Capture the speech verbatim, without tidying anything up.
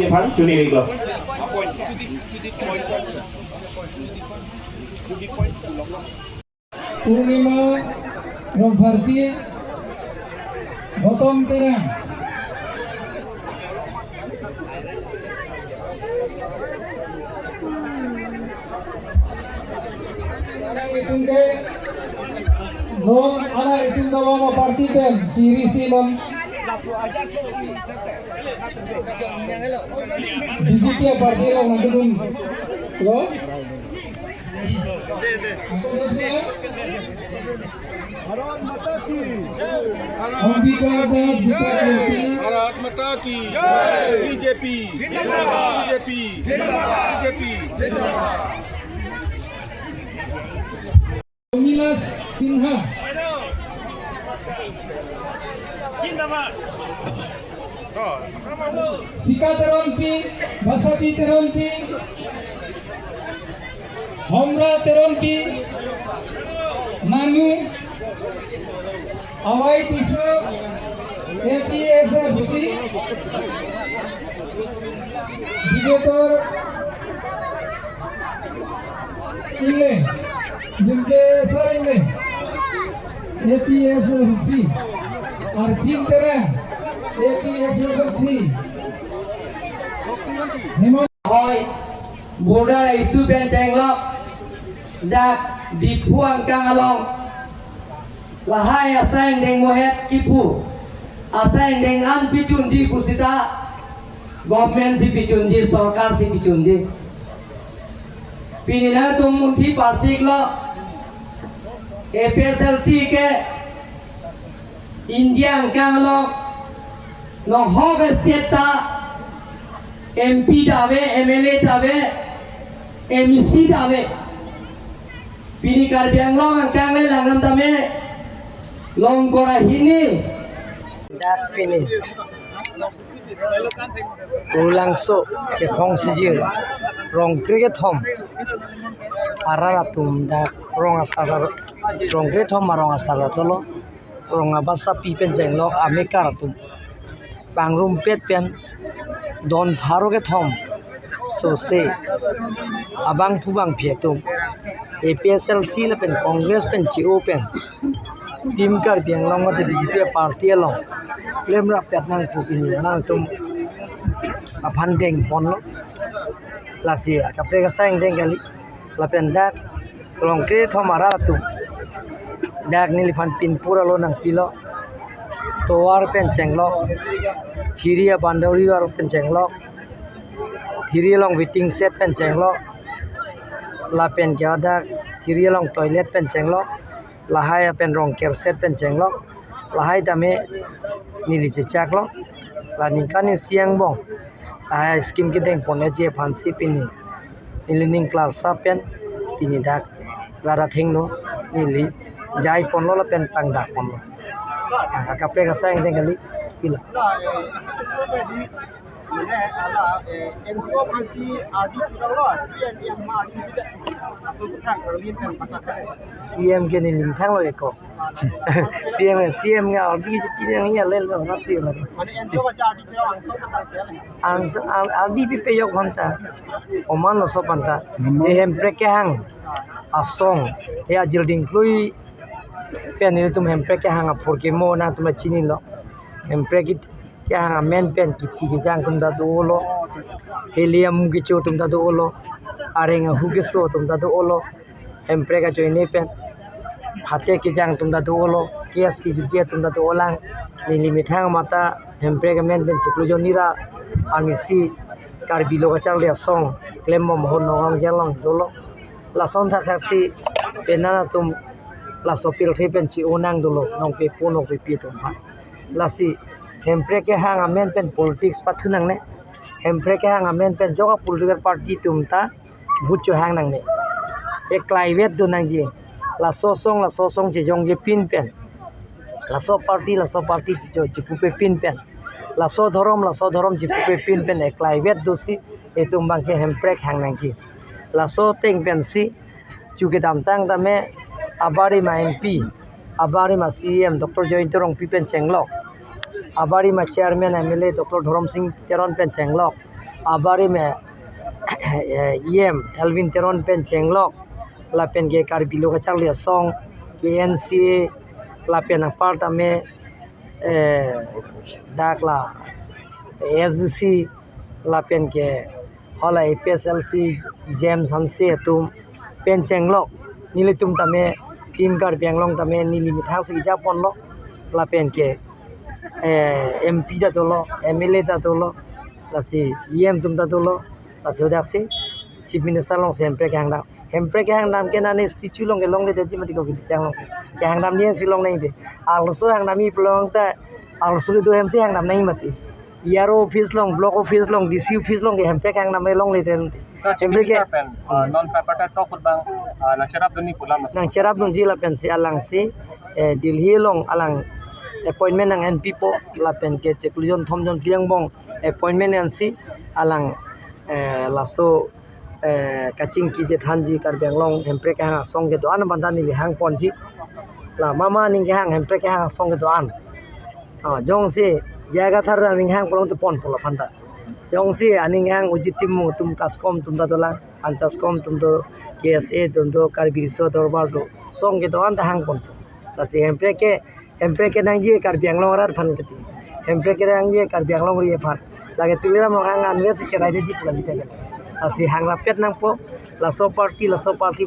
Phan chuni ri lo. Purnima Rongpharpi, Gautam Terang. Itum ke, non alanglitum dolong party pen chiri si non B J P party along nangkedun lo. Bharat माता की जय। अंबिका दास दीपक ज्योति। भारत माता की जय। बीजेपी जिंदाबाद। बीजेपी जिंदाबाद। बीजेपी जिंदाबाद। उर्मिला सिन्हा। जिंदाबाद। Sika Teronpi, Basapi Teronpi, Homra Teronpi, Manu, Awai Tisso, A P S F C, Bibetor Ingleng, Bimbe Sar Ingleng, A P S F C, Arjin Terang, A P S F C, Hemant. Hoi, border issue pen chenglok, dak Diphu angkang along, lahai asai angdeng mohet kipu, asai angdeng an pichunji pusita, government si pichunji, sorkar si pichunji. Pini nangtum munthi parsik lo, A P S L C ke India angkang lo, no hok state ta M P ta ave, M L A ta ave, M E C ta ave. Pini Karbi Anglong angkang le langdam tame, long kora hini. Dak pini Rulangso chephong sijir rong kre kethom arat atum dak rong asar, rong kre kethom arong asar atolo, rong abasapi pen chenglok, amekar atum pangrumpet pen don pharo kethom sose abangphu bangphi atum A P S L C lapen Congress pen chi-o pen Team Karbi Anglong mate B J P party along klemrap pet nang pu pini alangtum aphan dengponlo. Lasi akaprek asai angdeng kali. Lapen dak rong kre kethom arat atum dak neliphan pinpur alo nangpilo. Tovar pen chenglok, Thiri abandari war pen chenglok, Thiri along waiting shed pen chenglok, lapen ke dak Thiri along toilet pen chenglok, lahai apen rong kerset pen chenglok, lahai tame neli chechaklo, la ningkan isi angbong lahai scheme kedengponji aphansi pini neli ning klarsa pen pini dak rat athengno neli jaiponlo lapen tangdakponlo. Ah, akaprek asai angdeng kali pilo. Mane ala, eh, N G O aphansi ardi pidaklo, C M, M ardi pidak. Aso kethang ardi pen patak. C M ke neli methanglo eko. C M, C M ke ardi si pidang ya lelo nasi lo. Mane N G O aphansi ardi pidak, aso kethang pidak. Ang, ang, ardi pipe yok honta. Oman lo so panta. Namo. Te hemprek kehang asong. Te ajil dingklui pen nelitum hemprek kehang apor kemo nangtum chinilo. Hemprek kehang amen pen kithi kejang atum ta dolo. Heli amu kecho atum ta dolo. Areng ahu keso atum ta dolo. Hemprek ajoine pen phate kejang atum ta dolo. Gas kejutje atum ta dolang. Neli methang mate hemprek amen pen chiklo jonni ra arnisi Karbi lo kacharli asong klembom ahut Nagaon along dolo. Lason thakthaksi penang atum laso pirthe pen chi-o nang dolo, nongpepo nongpepi atum aphan. Lasi hemprek kehang amen pen politics pathu nangne. Hemprek kehang amen pen jok a-political party atum ta vote chohang nangne. Eklaivet do nangji. Laso asong, laso asong chejongje pin pen, laso party, laso party chicho chipupe pin pen, laso dhorom, laso dhorom chipupe pin pen eklaivet dosi itum abangke hemprek hang nangji. Laso ateng pensi chu kedamtang tame abarim a-M P, abarim a-C E M Doctor Jayanta Rongpi pen chenglok, abarim a-chairman M L A Doctor Dhoromsing Teron pen chenglok, Abarim eh, eh, E M Elwin Teron pen chenglok, lapen ke Karbi Lo Kacharli Asong, K N C A, lapen apar tame, eh, dak la S D C, lapen ke hala A P H L C James Hanse atum pen chenglok, nelitum tame, Team Karbi Anglong tame neli methang si kejapon lo, lapen ke, eh, M P ta dolo, M L A ta dolo, lasi E M atum ta dolo, lasi hadak si Chief Minister along si hemprek kehangdam. Hemprek kehangdam ke nane statue along ke longle detji mati ko kiti along. Kehangdam ni si longle de. Arloso hangdamji pulo tangte, arloso kedo ahem si hangdam nangji mati. E R O office along, block office along, D C office along ke hemprek kehangdam longle de. So, Chief Hemprek ke Minister pen, uh, non tripartite talk ahut abang, uh, nangcherapdunji pu la mas. Nangcherapdunji lapen si alang si, eh, Delhi along alang appointment nang-enpipo, lapen ke chiklo jon thom jon phli angbong appointment nang-ensi alang, eh, laso, eh, kachingki chethanji Karbi Anglong hemprek kehang asong kedo-an abang ta neli hangponji. La mama aning kehang hemprek kehang asong kedo-an. Ah, jongsi J I Kathar aning hang pulo tangte ponpo laphan ta. Jongsi aning hang uji tim mo tum kaskom atum ta dolang, Panchaskom atum do, K S A atum do, Karbi Riso Dorbar do, asong kedo-an ta hangpon. Lasi hemprek ke, hemprek kenangji Karbi Anglong arat aphan kiti. Hemprek kenangji Karbi Anglong ri aphan. Lake Tuliram Ronghang anvet si cherai detji pulo kiti. Lasi hangrapet nangpo, laso party, laso party